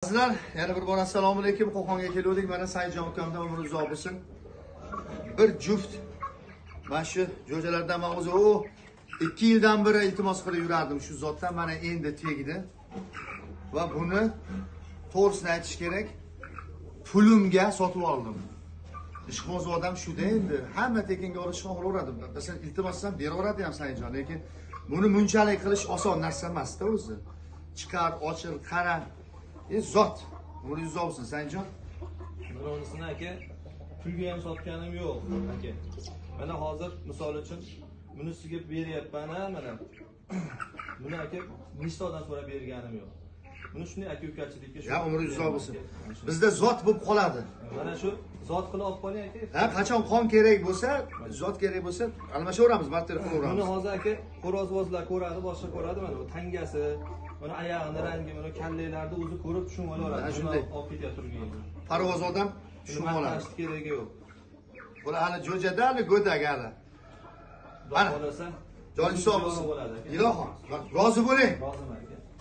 Azizlar, yana bir bor assalomu alaykum. Qo'qonga keldik. Mana Saidjon ukamdan umri uzoq bo'lsin. Bir juft mana shu jo'jalardan men o'zi 2 yildan beri iltimos qilib yurardim shu zotdan, mana endi tegdi. Va buni to'g'risini aytish kerak, pulimga sotib oldim. Ishqiboz odam shuda endi hamma tekinga olishni xohlaveradi. Masalan, iltimos qilsam beraveradi ham Saidjon, lekin buni bunchalik qilish oson narsa emas-da o'zi. Chiqar, ochil, qara. Zot. Umri uzoq bo'lsin Saidjon. Bironisini aka pulga ham sotganim yo'q aka. Mana hozir misol uchun buni sizga beryapman, mana. Buni aka nechta odam so'rab berganim yo'q. Buni shunday aka ukachilikka Ya umri uzoq bo'lsin. Bizda zot bo'lib qoladi. Mana shu zot qilib olib qoling aka. Ha, qachon qon kerak bo'lsa, zot kerak bo'lsa, almashaveramiz, barter qilaveramiz. Buni hozir aka xo'rozbozlar ko'radi, boshqa ko'radi, mana bu tangasi, mana oyog'ini rangi, mana kallalarni o'zi ko'rib tushunib olaveradi. Ha, shunday. Olib ketib turgan. Parvoz odam tushunib oladi. Maqtashni keragi yo'q. Bular hali jo'jada, hali go'dak hali. Mana. Xohlasa Joningiz sog' bo'lsin. bo'ladi aka. Ilohim, rozi bo'ling. Roziman aka.